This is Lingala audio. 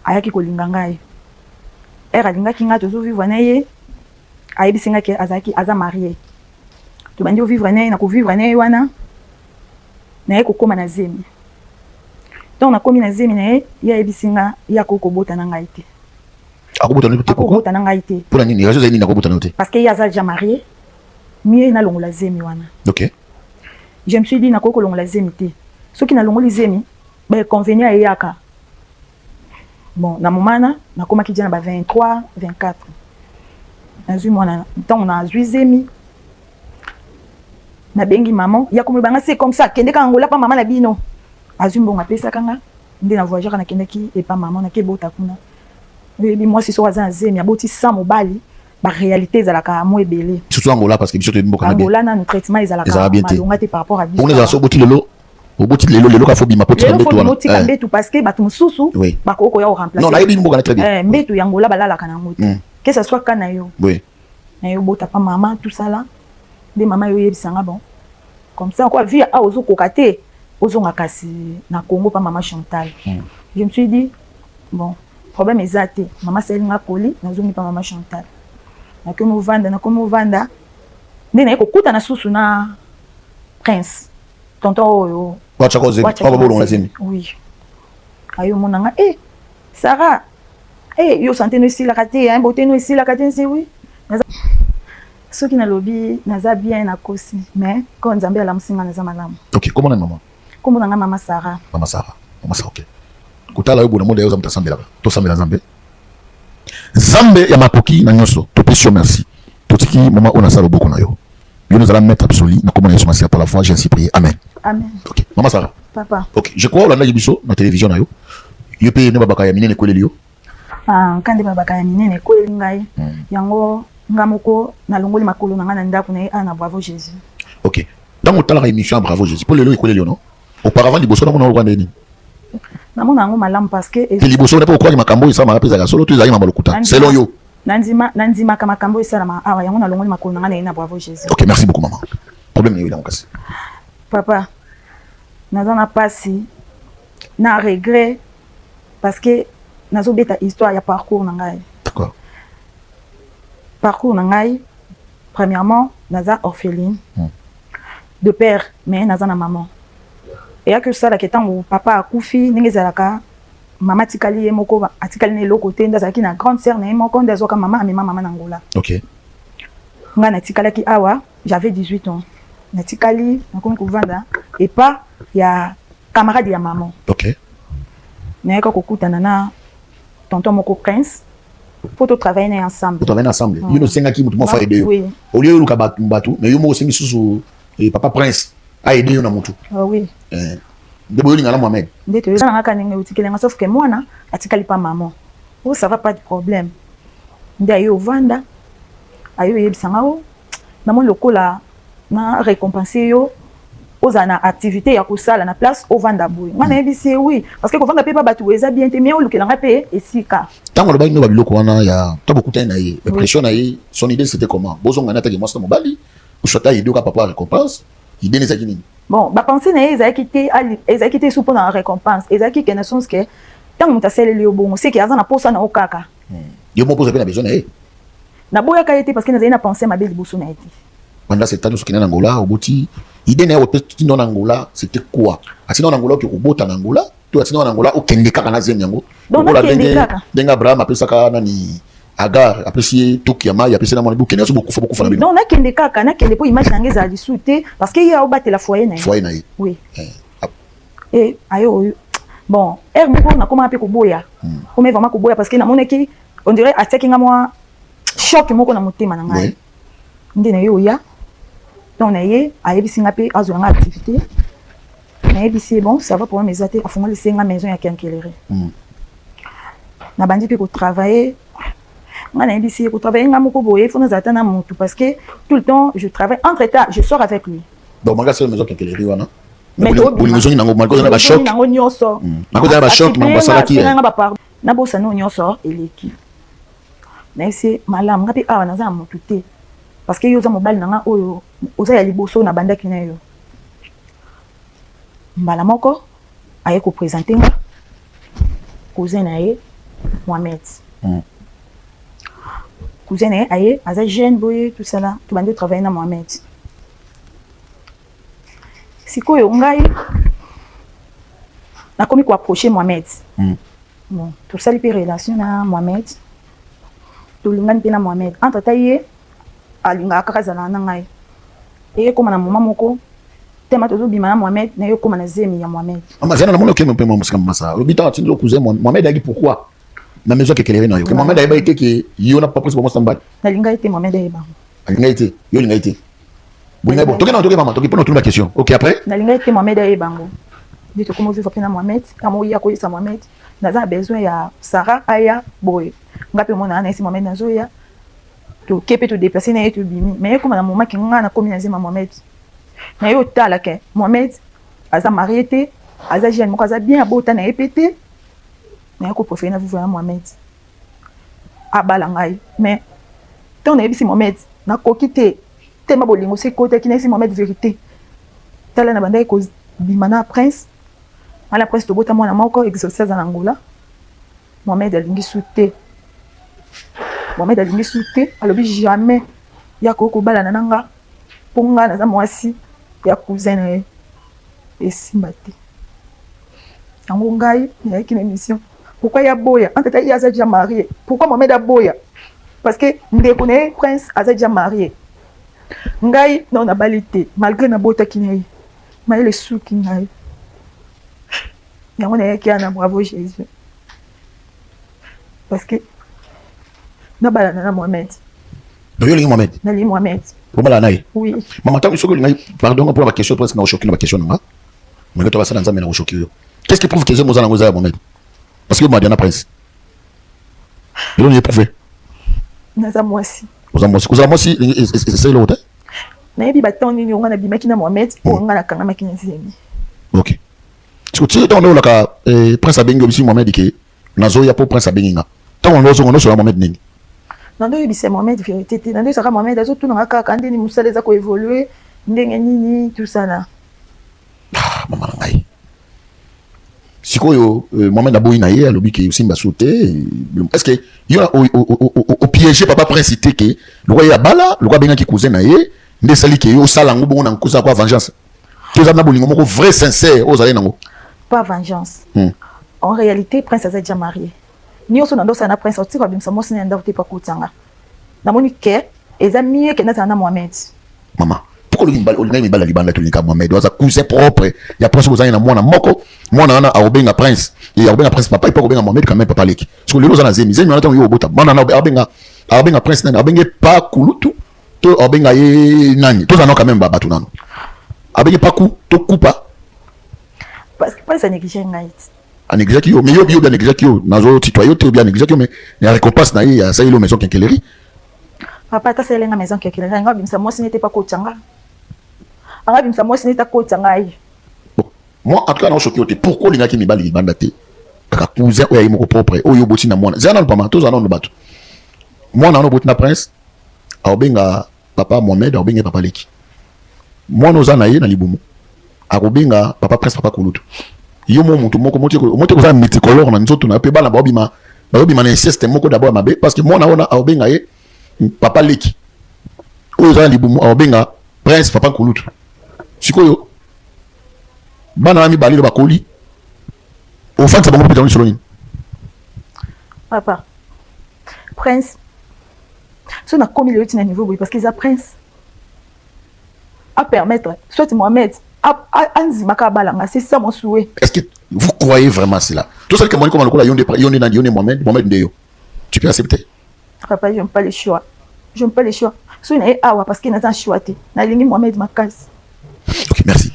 Ayaki kolinga ngai. Heure alingaki ngai, tozovivre na ye, ayebisi ngai ke azalaki aza marié. Tobandi kovivre na ye, na kovivre na ye wana, naye kokóma na zemi. Ntango nakomi na zemi na ye, ye ayebisi nga ye akoki kobota na ngai te. Akobota no te? Pourquoi? Akobota na ngai te. Mpona nini? Raison ezali nini akobota no te? Parce que ye aza déjà marié, mieux nalongola zemi wana. Je me suis dit, nakoki kolongola zemi te. Soki nalongoli zemi, bainconvénient eyaka. Bon, na moment wana nakomaki dia na ba 23 24. Nazwi mwana. Ntango nazwi zemi, nabengi mama ya koloba nga, c'est comme ça, kende kaka Angola pa mama na bino. Azwi mbongo, apesaka nga, nde na voyageaka, nakendaki epa mama, nakebota kuna. Oyebi mwasi soki aza na zemi, aboti sans mobali, baréalité ezalaka mo ebele. Surtout Angola, parce que biso toyebi mboka na bien. Angola nanu traitement ezalaka Ezalaka bien te. Malonga te par rapport à biso. Mpona ezala so oboti lelo, oboti lelo, lelo ka fo bima po tika lelo mbeto fo wana. Otika mbetu, parce que bato mosusu bakoki koya koremplacer. Non, nayebi mboka na très bien. Eh, mbetu ya Angola balalaka nango te. Que ça soit ka na yo na yo bota pa mama, tout ça là. Nde mama yo oyebisanga, bon, comme ça quoi, vie awa ozokoka te, ozonga kasi na Congo pa mama Chantal. Je me suis dit, bon, problème eza te. Mama asalinga koli, nazongi pa mama Chantal, nakomi ovanda, nakomi ovanda, nde naye kokutana susu na Prince, tonton oyo. Wachaka ozemi pa babolongola zemi? Oui. Aye omonanga, e Sarah, e yo santé no esilaka te, hein, beauté no esilaka te. Nsi oui, soki nalobi naza bien, nakosi, mais ko Nzambe alamusi nga, naza malamu. Ok, kombo na mama? Kombo na nga mama Sarah. Mama Sarah, mama Sarah, ok. Kotala yo bona monde oza moto asambelaka, tosambela. Nzambe, Nzambe ya makoki na nyonso, topesi yo merci. Totiki mama oyo nasala loboko na yo. Yo nozala maître absolu na kombo na Yesu Masiya. Par la foi j'ai ainsi prié, amen. Amen. Ok, mama Sarah. Papa. Ok, je crois olandaki biso na télévision na yo. Yo mpe nde babaka ya minene ekweleli yo. Ah, nka nde babaka ya minene ekweli ngai. Yango nga moko nalongoli makolo na ngai na ndako na ye a na Bravo Jésus. Ok, ntango otalaka émission ya Bravo Jésus, mpo lelo ekweleli yo, no auparavant, liboso namona oloka nde nini? Namona yango malamu parce que te liboso mpo okwaki makambo oyo esalamaka mpe ezalaka solo to ezalaki mama lokuta selon yo? Nandima, nandimaka makambo oyo esalamaka awa. Yango nalongoli makolo na ngai na ye na Bravo Jésus. Ok, merci beaucoup mama. Problème na yo elango kasi? Papa, naza na pasi na regret, parce que nazobeta histoire ya parcours na ngai. Parcours na ngai, premièrement naza orpheline de père, mais naza na maman. Eyaki osalaka ntango papa akufi, ndenge ezalaka, mama atikali ye moko, atikali na eloko te. Nde azalaki na grande sœur na ye moko, nde azwaka mama, amema mama na Angola. Ngai natikalaki awa, j'avais 18 ans. Natikali, nakomi kovanda epa ya camarade ya maman. Nayaka kokutana na tonton moko Prince po totravaille na ye ensemble. Otravaille ensemble. Yo nosengaki motu moko aide yo. Oui. Au lieu oluka bato bato, mais yo moko osengi susu papa Prince aide yo na motu. Ah, oui. Nde boyolinga na Mohamed? Nde toyeza nanga kaka ndenge otikeli nga, sauf que mwana atikali pa maman. Oh, ça va, pas de problème. Nde aye ovanda, aye oyebisa nga, o namoni lokola na récompense yo, ozala na activité ya kosala na place ovanda boye. Nga nayebisi ye oui, parce que kovanda mpe pa bato boye eza bien te, mais olukela nga mpe esika. Ntango alobaki no babiloko wana ya ntango bokutani na ye, impression na ye, son idée c'était comment? Bozonga na ataki mwasi na mobali, soit aide oka papa récompense, idée ezalaki nini? Bon, bapensées na ye ezalaki te, ezalaki te su mpona récompense. Ezalaki ke na sens ke ntango moto asaleli yo bongo, seke aza na posa na yo kaka. Yo moko oza mpe na besoin na ye. Naboyaka ye te, parce que nazali na pensée mabe liboso na ye te. Pendant ce temps nyonso okende na Angola, oboti, idée na ye otinda na Angola c'était quoi? Atinda na Angola oke kobota na Angola, to atinda na Angola okende kaka na zemi yango? Donc lokola nakende ndenge kaka. Ndenge Abraham apesaka nani, Agar, apesi ye toki ya mai, apesi na mwana, bokende so bokufa, bokufa na bino. Donc nakende kaka, nakende mpo image na ngai ezala lisusu te, parce que ye aobatela foyer na ye. Foyer na ye. Oui. Eh, e aye oyo, bon, heure moko nakomaka mpe koboya, komi vraiment koboya, parce que namonaki on dirait atiaki nga mwa choc moko na motema na ngai. Nde na ye oya, donc na ye ayebisi nga mpe azwa nga activité. Nayebisi ye, bon, ça va, problème eza te. Afungolisi nga maison ya quincaillerie. Nabandi mpe kotravailler. Nga nayebisi ye, kotravailler nga moko boye, fo nazala ata na motu, parce que tout le temps je travaille. Entre temps je sors avec lui. Donc malgré asala maison quincaillerie wana, Mais bolingo ezongi nango malgré oza na bachoc? Nango nyonso. Malgré oza na bachoc, mambo asalaki. Nga bapardon, nabosana oyo nyonso eleki. Nayebisi malamu, nga mpe awa naza na motu te, parce que yo oza mobali na nga oyo oza ya liboso nabandaki na yo. Mbala moko aye koprésenter nga. Cousin na ye Mohamed. Cousin na ye aye, aza jeune boye, tout ça là, tobandi otravaille na Mohamed. Sikoyo ngai nakomi koapproche Mohamed. Bon, tosali mpe relation na Mohamed, tolingani mpe na Mohamed. Entre ta ye alingaka kaka azalaka na ngai. Eye ekóma na moment moko tema tozobima na Mohamed, na ye ekóma na zemi ya Mohamed. Mama zana, namoni okende mpe mwa mosika. Masa olobi ntango atindi yo cousin Mohamed ayaki, pourquoi na maison akekelere na yo ke Mohamed ayeba ete ke yo na papa Prince bomosana mbali? Nalingai te Mohamed ayeba. Alingai te, yo olingai te, bolingai. Bon, tokende, toke mama, toke mpona otuna baquestion. Ok, après? Nalingai te Mohamed ayeba yango. Nde tokóma ovivre mpe na Mohamed. Kama oya koyesa Mohamed, naza na besoin ya Sara, aya boye. Nga mpe mona nayesi Mohamed, nazoya, toke mpe todéplace na ye, tobimi. Mais ekóma na moment ke nga nakomi na zema Mohamed, na ye otala ke Mohamed aza marié te, aza jeune moko, aza bien, abota na ye mpe te. Naye kopréféré na vivre na Mohamed, abala ngai. Mais ntango nayebisi Mohamed, nakoki te tema bolingo se ekotaki. Nayebisi Mohamed vérité: tala, na bandaki kobima na Prince wana, Prince tobota mwana moko, Exaucé, aza na Angola. Mohamed alingi su te, Mohamed alingi su te. Alobi jamais ya koki kobalana na nga, mpo nga naza mwasi ya cousin na ye, esimba te. Yango ngai nayaki na émission. Pourquoi ya boya? En tata ye aza déjà marié. Pourquoi Mohamed aboya? Parce que ndeko na ye Prince aza déjà marié. Ngai nao nabali te, malgré nabotaki na ye. Mayele esuki ngai. Yango nayaki wana. Bravo Jésus, parce que nabalana na Mohamed. Yo olingi Mohamed? Nalingi Mohamed. Obalana na ye? Oui. Mama, ntango soki olingai, pardon mpona baquestion, presque na oshoki na baquestion na nga, mais to basala Nzambe na koshoki yo. Qu'est-ce qui prouve que oza nango eza ya Mohamed? Parce que Madiana Prince eloni éprouvé. Naza mwasi. Oza mwasi. Kozala mwasi esali eloko te. Nayebi batemps nini oyo nga nabimaki na Mohamed, oyo nga nakangamaki na zemi. Ok, siko ti ntango nde Prince abengi, obisi Mohamed ke nazoya mpo Prince abengi nga. Ntango ndo ozonga, ndosola Mohamed nini? Nando oyebisa Mohamed vérité te. Nando ezalaka Mohamed azotunanga kaka ndeni mosala eza koévolue ndenge nini, tout ça là. Ah, mama na ngai, sikoyo Mohamed aboyi na ye, alobi ke osimba su te. Est ce que yo opiége papa Prince te ke lokwa ye abala, lokwa abengaki cousin na ye, nde esali ke yo osala yango bongo na nkosa kwa vengeance to eza na bolingo moko vrai, sincère oyo ozali nango? Pas vengeance. En réalité, Prince aza déjà marié. Nyonso na ndosala na Prince, otika abimisa mwasi na ya ndako te po akotanga. Namoni ke eza mieux ke nazala na Mohamed. Mama, pourquoi olingi, olingaki mibali ya libanda? Tolinga Mohamed, aza cousin propre ya Prince, bozangi na mwana moko. Mwana wana akobenga Prince, ye akobenga Prince papa, epo akobenga Mohamed quand même papa leki. Siko lelo oza na zemi, zemi wana, ntango yo obota mwana wana, akobenga Prince nani? Abenge pa kulutu to abenga ye nani? Tozala nao quand même bato nano. Abenge paku to kupa? Parce que Prince anéglige ngai ti. Anégligeaki yo, mais yo bi anégligeaki yo, nazotitwa yo te. Obi anégligeaki yo, mais ya récompense na ye, asaleli yo maison quincaillerie. Papa, ata asalela maison quincaillerie, nga abimisa mwasi nete pa kotya nga, anga abimisa mwasi nete akotya ngai. Bon, moi en tout cas naoshoki yo te. Pourquoi olingaki mibali libanda te, kaka cousin oyo aye moko propre, oyo oboti na mwana? Zela nano pama, tozala nano bato. Mwana wana oboti na Prince akobenga papa Mohamed, akobenga ye papa leki. Mwana oza na ye na libumu akobenga papa Prince papa kulutu. Yo mo motu moko moti kozala multicolore na nzoto na yo mpe bana baobima, bazobima na inceste moko d'abord ya mabe, parce que mwana wana akobenga ye papa leki, oyo oza na libumu akobenga Prince papa kulutu. Sikoyo bana na mibale bakoli, ofandisa bango mpe lisolo nini? Papa, Prince, so nakomi lelo ti na niveau boye parce que eza Prince apermettre soit Mohamed andimaka abalanga. C'est ça mon souhait. Est-ce que vous croyez vraiment cela? Tout ça que moi, comme lokola yonde, yonde nani, yonde Mohamed, Mohamed nde yo, tu peux accepter? Papa, j'aime pas le choix, j'aime pas le choix. So na ye awa parce que naza choix te, nalingi Mohamed makasi. Ok, merci.